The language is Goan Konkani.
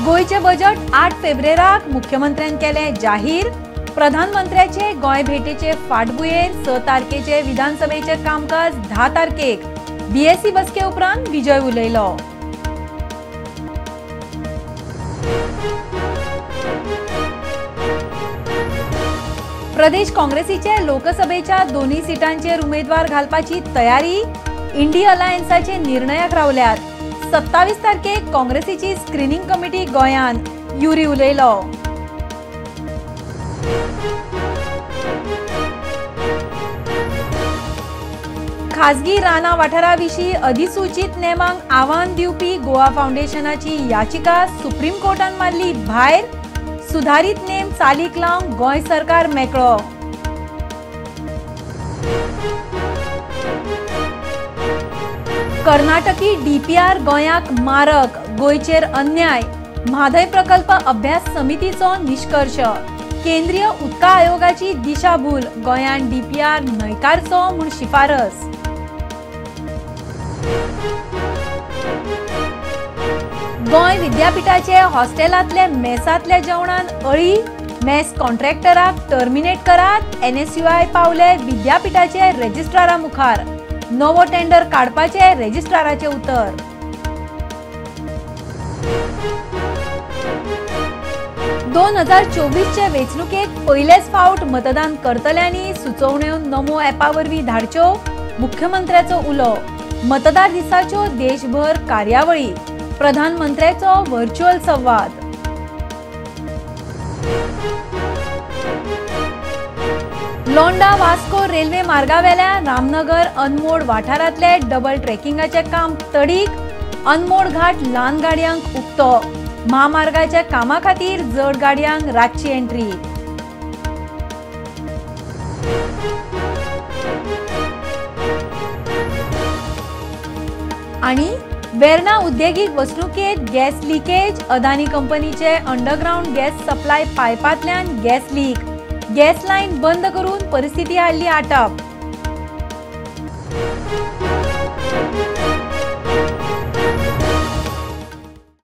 गोंयचें बजेट 8 फेब्रेराक मुख्यमंत्र्यान केलें जाहीर. प्रधानमंत्र्याचे गोंय भेटेचे फाटभुंयेर 6 तारखेचे विधानसभेचें कामकाज 10 तारखेक. बीएससी बसके उपरांत विजय उलयलो. प्रदेश काँग्रेसीचे लोकसभेच्या दोन्ही सिटांचेर उमेदवार घालपाची तयारी. इंडी अलायन्साचे निर्णयाक रावल्यात. 27 तारखेक काँग्रेसीची स्क्रीनिंग कमिटी गोंयांत. युरी उलयलो. खाजगी रानां वाठारा विशीं अधिसूचीत नेमांक आव्हान दिवपी गोवा फावंडेशनाची याचिका सुप्रीम कोर्टान मारली भायर. सुधारीत नेम चालीक लावंक गोंय सरकार मेकळो. कर्नाटकी डीपीआर गोंयाक मारक, गोंयचेर अन्याय. म्हादय प्रकल्प अभ्यास समितीचो निष्कर्ष. केंद्रीय उदका आयोगाची दिशाभूल, गोंयान डीपीआर न्हयकारचो म्हूण शिफारस. गोंय विद्यापीठाचे हॉस्टेलांतले मेसांतल्या जेवणान अळी. मेस कॉन्ट्रॅक्टराक टर्मिनेट करात. एनएसयूआय पावले विद्यापीठाचे रजिस्ट्रारा मुखार. नवो टेंडर काडपाचे रजिस्ट्राराचे उतर. 2024 चे वेंचणुकेक पयलेच फावट मतदान करतल्यांनी सुचोवण्यो नमो ॲपा वरवीं धाडच्यो. मुख्यमंत्र्याचो उलो. मतदार दिसाच्यो देशभर कार्यावळी. प्रधानमंत्र्याचो व्हर्च्युअल संवाद. लोंडा वास्को रेल्वे मार्गावेल्या रामनगर अनमोड वाठारांतले डबल ट्रेकिंगाचे काम तडीक. अनमोड घाट ल्हान गाडयांक उक्तो. म्हामार्गाच्या कामा खातीर जड गाडयांक रातची एंट्री. आनी वेर्णा उद्देगीक वसणुकेंत गॅस लिकेज. अदानी कंपनीचे अंडरग्रावंड गॅस सप्लाय पायपांतल्यान गॅस लीक. गॅस लायन बंद करून परिस्थिती हाडली आटप.